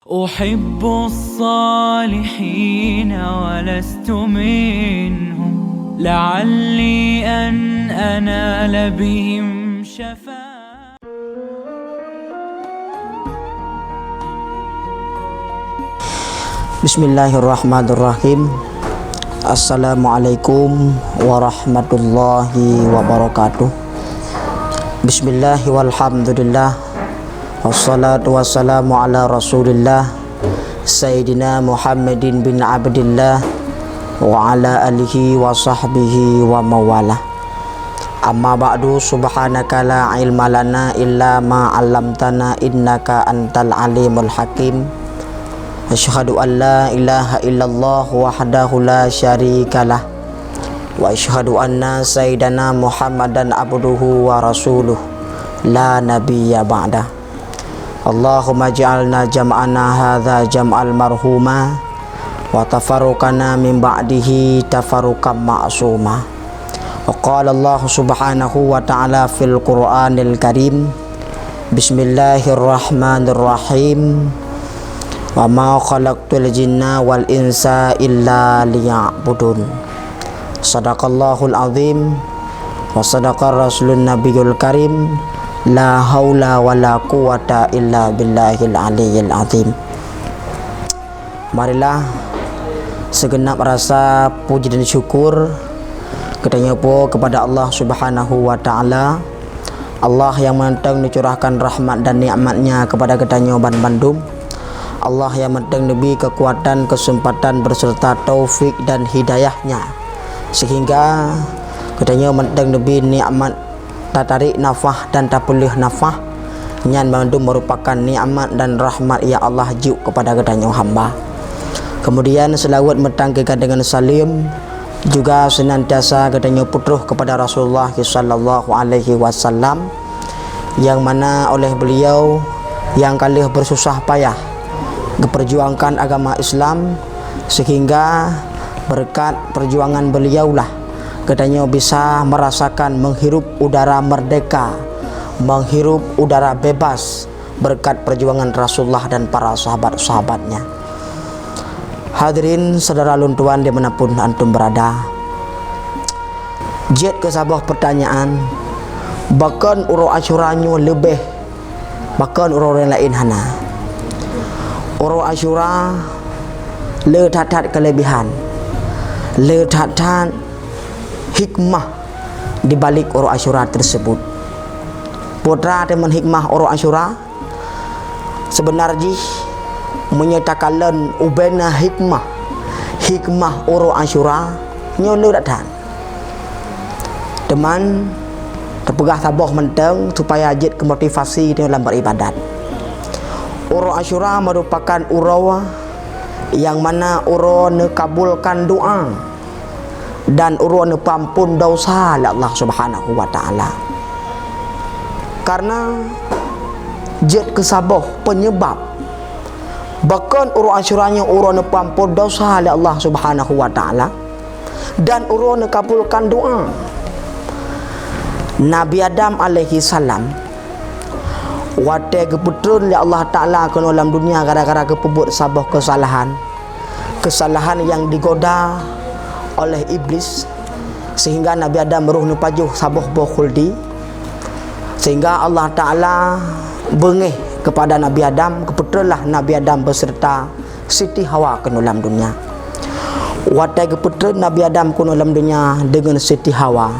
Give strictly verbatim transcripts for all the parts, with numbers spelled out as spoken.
أحب الصالحين ولست منهم، لعلي أن أنال بهم شفاعة. Bismillahirrahmanirrahim. Assalamualaikum warahmatullahi wabarakatuh. Bismillah walhamdulillah. Wassalatu wassalamu ala Rasulillah, Sayyidina Muhammadin bin Abdillah, wa ala alihi wa sahbihi wa mawalah. Amma ba'du, subhanaka la ilma lana illa ma 'allamtana, innaka antal alimul hakim. Asyhadu an la ilaha illallah wahdahu la syarikalah, wa asyhadu anna sayyidana Muhammadan abduhu wa rasuluh, la nabiyya ba'dah. Allahumma ja'alna jam'ana hadza jam'al marhuma, wa tafarruqana min ba'dihi tafarruqan ma'suma. Wa qala Allah subhanahu wa ta'ala fil Qur'anil Karim, Bismillahirrahmanirrahim. Wa ma khalaqtul jinna wal insa illa liya'budun. Sadaqallahul azim. Wa sadaqar rasulun nabiyul karim. La haula wa la quwwata illa billahil aliyyil azim. Marilah segenap rasa puji dan syukur geutanyoe po kepada Allah Subhanahu wa Ta'ala, Allah nyang mantong neucurahkan rahmat dan nikmat-Nya kepada geutanyoe banmandum, Allah nyang mantong neubi keukuatan, keuseumpatan beuseureuta taufik dan hidayah-Nya, seuhingga geutanyoe mantong neubi nikmat tatarek nafah dan tapeuleueh nafah, nyan mandum meurupakan nikmat dan rahmat nyang Allah jok keupada geutanyoe hamba. Keumudian, seulaweuet meutangkeukan deungon saleuem juga seunantiasa geutanyoe peutroh keupada Rasulullah sallallahu alaihi wasallam, nyang mana oleh beuliau nyang ka lheueh beususah payah geupeurjuangkan agama Islam, seuhingga beureukat peurjuangan beuliaulah geutanyoe bisa meurasakan meuhirup udara meurdehka, meuhirup udara beubaih beureukat peurjuangan Rasulullah dan para sahabat-sahabat-Nya. Hadirin syedara lôn tuan di mana pun antum beurada, jeuet keu saboh peurtanyaan, pakon uroe Asyura nyoe leubeh pakon uroe-uroe nyang laén? Hana. Uroe Asyura le that-that keuleubehan, le that-that hikmah di balik uroe Asyura teuseubut. Peue teuma hikmah uroe Asyura? Seubeuna jih, meunyoe takalon ubena hikmah, hikmah uroe Asyura nyoe le that-that. Teuma, teupeugah saboh mantong supaya jeuet keu motivasi tanyoe lam beuribadat. Uroe Asyura meurupakan uroe nyang mana uroe neukabulkan doa dan uroe neupeuamphon desya lé Allah Subhanahu wa Ta'ala. Kareuna jeuet keu saboh peunyebab pakon uroe Asyura nyoe uroe neupeuamphon desya lé Allah Subhanahu wa Ta'ala dan uroe neukabulkan doa. Nabi Adam alaihi salam, watée geupeutreun lé Allah Ta'ala keunoe lam dunia gara-gara geupeubuet saboh keusalahan, keusalahan nyang digoda oleh Iblis, seuhingga Nabi Adam roh neupajoh saboh boh khuldi, seuhingga Allah Ta'ala beungéh keupada Nabi Adam, geupeutreunlah Nabi Adam beuseureuta Siti Hawa keunoe lam dunia. Watée geupeutreun Nabi Adam keunoe lam dunia deungon Siti Hawa,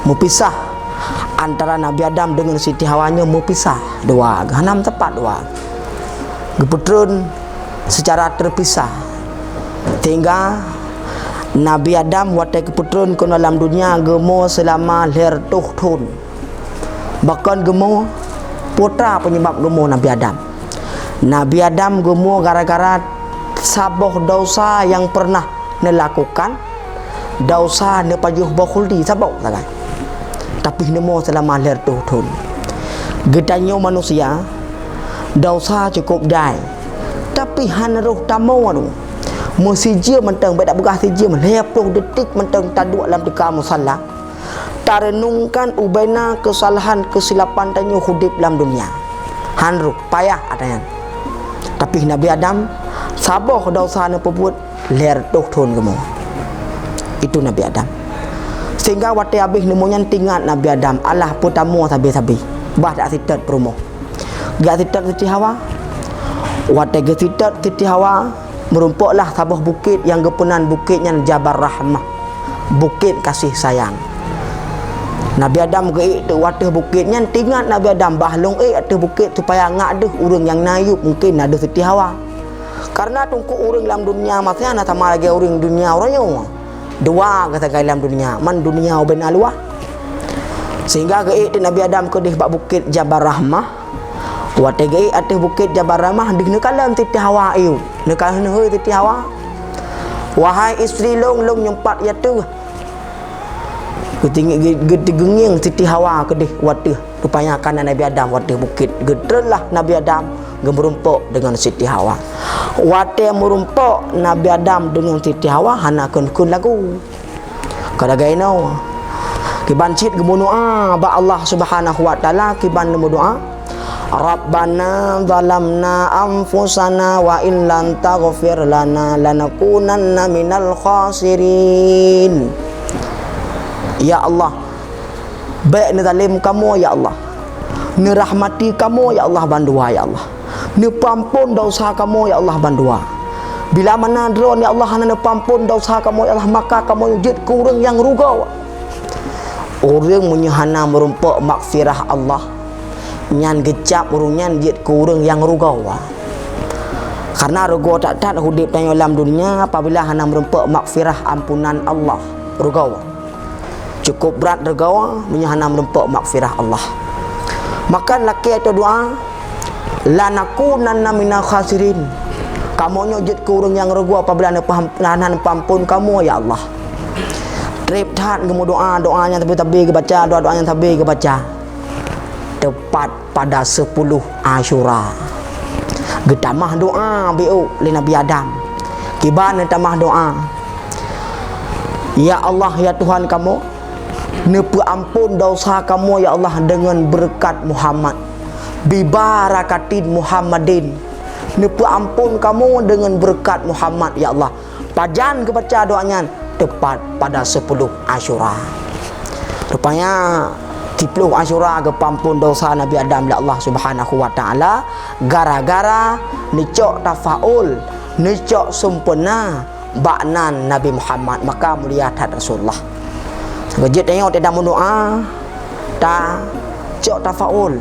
meupisah antara Nabi Adam deungon Siti Hawa nyoe meupisah dua, hana meuteumpat dua. Geupeutreun seucara teupisah. Seuhingga Nabi Adam watée geupeutreun keunoe lam dunia geumo seulama lhée reutôh thon. Pakon geumo, peue teuma peunyebab geumo Nabi Adam? Nabi Adam geumo gara-gara saboh desya nyang peureunah neulakukan, desya neupajoh boh khuldi saboh sagai. Tapi neumo seulama lhée reutôh thon. Geutanyoe manusia, desya cukôp dai, tapi hana roh tamoe anu. Meusijeuem mantong, bék tapeugah sijeuem, lhée ploh detik mantong taduek lam teuka musala, tareunungkan ubena keusalahan keusilapan tanyoe udeb lam dunia. Hana roh, payah ata nyan. Pih Nabi Adam, saboh desya neupeubuet lhèe reutôh thôn kamoe. Itu Nabi Adam. Sehingga watèe abéh neumö nyan teuingat Nabi Adam, alah peue tamö sabé-sabé. Bah jak sitot peurumoh. Jak sitot Siti Hawa. Watèe geusitot Siti Hawa, meurumpoklah saboh bukét nyang geupeunan bukét nyan Jabal Rahmah. Bukét kasih sayang. Nabi Adam geuék teuk u ateueh bukét nyan, teuingat Nabi Adam, bah lôn ék ateueh bukét supaya ngak deuh ureueng nyang na yup, mungken na deuh Siti Hawa. Karena teungku ureueng lam dunia maté hana sama lagèe ureueng dunia uroe nyoe. Dua geusagai lam dunia, man dunia ubena luwah. Sehingga geuék teuk Nabi Adam keudeh bak bukét Jabal Rahmah. Watèe geuék ateueh bukét Jabal Rahmah, deuh neukalon Siti Hawa ayue. Neukalon, "Hei Siti Hawa, wahai istri lôn, lôn nyoe pat ya teuh." Geutinggi-, geu-, geuteungieng Siti Hawa keudeh u ateueh, rupanya ka na Nabi Adam u ateueh bukét. Geutreunlah Nabi Adam geumeurumpok deungon Siti Hawa. Watèe meurumpok Nabi Adam deungon Siti Hawa hana kheun-kheun lagu. Ka lagèe nyoe. Kiban cit geumeudoa bak Allah Subhanahu wa Ta'ala, kiban lé meudoa, "Rabbana zalamna anfusana wa illam taghfir lana lanakunanna minal khasirin." Ya Allah, bèk neuzalém kamoe, ya Allah. Neurahmati kamoe, ya Allah, bandua, ya Allah. Neupeuampôn desya kamoe, ya Allah, bandua. Bila mana droe, ya Allah, hana neupeuampôn desya kamoe, ya Allah, maka kamoe jeuet keu ureueng nyang rugoe. Ureueng meunyoe hana meurumpok maghfirah Allah, nyan geucap ureueng nyan jeuet keu ureueng nyang rugoe. Karena rugoe that-that udép tanyoe lam dunia apabila hana meurumpok maghfirah, ampunan Allah. Rugoe. Cukup brat rugoe meunyoe hana meurumpok maghfirah Allah. Maka lakèe ateueh doa, "Lanakunanna minal khasirin." Kamoe nyoe jeuet keu ureueng nyang rugoe apabila neupeuham-, hana neupeuampôn kamoe, ya Allah. Trép that geumeudoa, doa nyang sabé-sabé geubaca, doa-doa nyang sabé geubaca. Teupat pada sepuluh Asyura. Geutamah doa beu lé Nabi Adam. Kiban neutamah doa, "Ya Allah, ya Tuhan kamoe, neupeuampôn desya kamoe, ya Allah, deungon beureukat Muhammad. Bibarakatin Muhammadin. Neupeuampôn kamoe deungon beureukat Muhammad, ya Allah." Pajan geubaca doa nyan? Teupat pada sepuluh Asyura. Rupanya, siploh Asyura geupeuampôn desya Nabi Adam lé Allah Subhanahu wa Ta'ala gara-gara neucok tafaul, neucok sempurna bak nan Nabi Muhammad, maka mulia that Rasulullah. Geujeuet tanyoe teudah meudoa, tacok tafaul.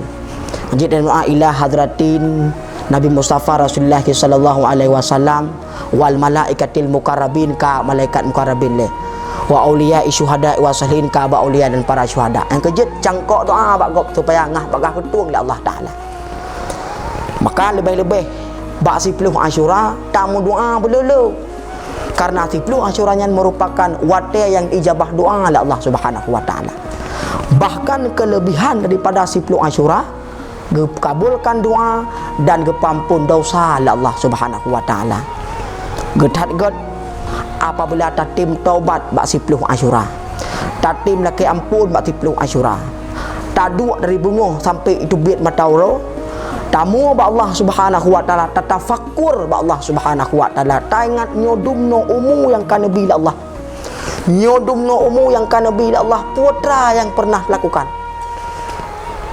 Geujeuet tanyoe doa ila hadratin Nabi Mustafa Rasulullah sallallahu alaihi wasallam, wal malaikatil muqarrabin, ka malaikat muqarrabin lé, wa auliya syuhada wa salihin, ka bak aulia dan para syuhada. Nyang keujeuet cangkok doa bak gob supaya ngah bagaih keutueng lé Allah Taala. Maka leubeh-leubeh bak siploh Asyura tameudoa beulolo. Karena siploh Asyura nyan merupakan watée nyang ijabah doa lé Allah Subhanahu wa Taala. Bahkan kelebihan daripada siploh Asyura, geukabulkan doa dan geupeuampon dosa lé Allah Subhanahu wa Taala. Geuthat gét apabila tatem taubat bak siploh Asyura, tatem lakée ampon bak siploh Asyura, taduek dari beungoh sampai teubiet mata uroe, tamu bak Allah Subhanahu wa Taala, tatafakkur bak Allah Subhanahu wa Taala, taingat nyoe dumnoe umu nyang ka neubi lé Allah. Nyoe dumnoe umu nyang ka neubi lé Allah, peue teuma nyang pernah lakukan?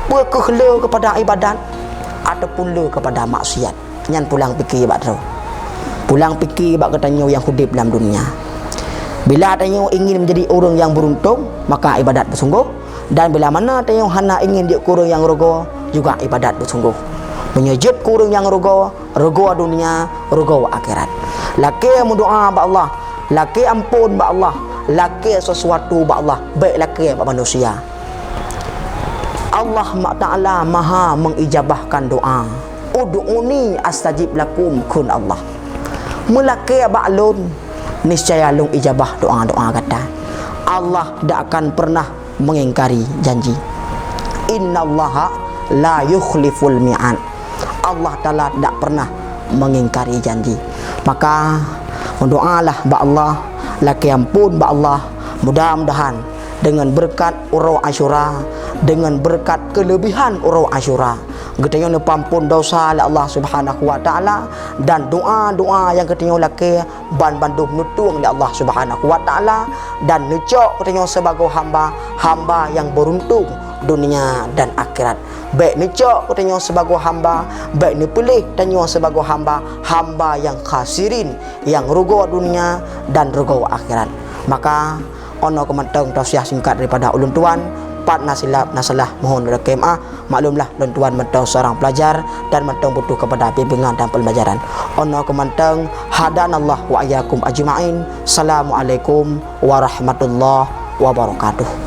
Peu kheueh le keupada ibadat ataupun le keupada maksiat? Nyan pulang pike bak droe. Pulang pike bak geutanyoe nyang udeb lam dunia. Bila tanyoe ingin menjadi ureuëng nyang beruntung, maka ibadat beusunggoh. Dan bila mana tanyoe hana ingin jeuet keu ureuëng nyang rugoe, juga ibadat beusunggoh. Meunyoe jeuet keu ureuëng nyang rugoe, rugoe dunia, rugoe akhirat. Lakée meudoa bak Allah, lakée ampon bak Allah, lakée sesuatu bak Allah, bék lakée bak manusia. Allah ma-, Taala maha mengijabahkan doa. "Ud'uni astajib lakum," kheun Allah. "Meulakée bak Lôn, niscaya Lôn ijabah doa-doa gata." Allah tidak akan pernah mengingkari janji. "Innallaha la yukhliful mi'ad." Allah Taala tidak pernah mengingkari janji. Maka, meudoalah bak Allah, lakée ampon bak Allah, mudah-mudahan deungon beureukat uroe Asyura, deungon beureukat keulebihan uroe Asyura, Geutanyoe neupeuampon dosa lé Allah Subhanahu wa Taala, dan doa-doa nyang geutanyoe lakée ban bandum neutueng lé Allah Subhanahu wa Taala, dan neucok geutanyoe sibagoe hamba, hamba nyang beuruntung dunia dan akhirat. Bék neucok geutanyoe sibagoe hamba, bék neupiléh tanyoe sibagoe hamba, hamba nyang khasirin, nyang rugoe dunia dan rugoe akhirat. Maka, 'oh noe keuh mantong tausiah singkat daripada ulôn tuan, pat na silap na salah mohon reukée meu'ah. Maklumlah, lôn tuan mantong seorang pelajar dan mantong butuh kepada bimbingan dan pembelajaran. 'Oh noe keuh mantong, hadanallah wa iyyakum ajma'in. Assalamualaikum warahmatullahi wabarakatuh.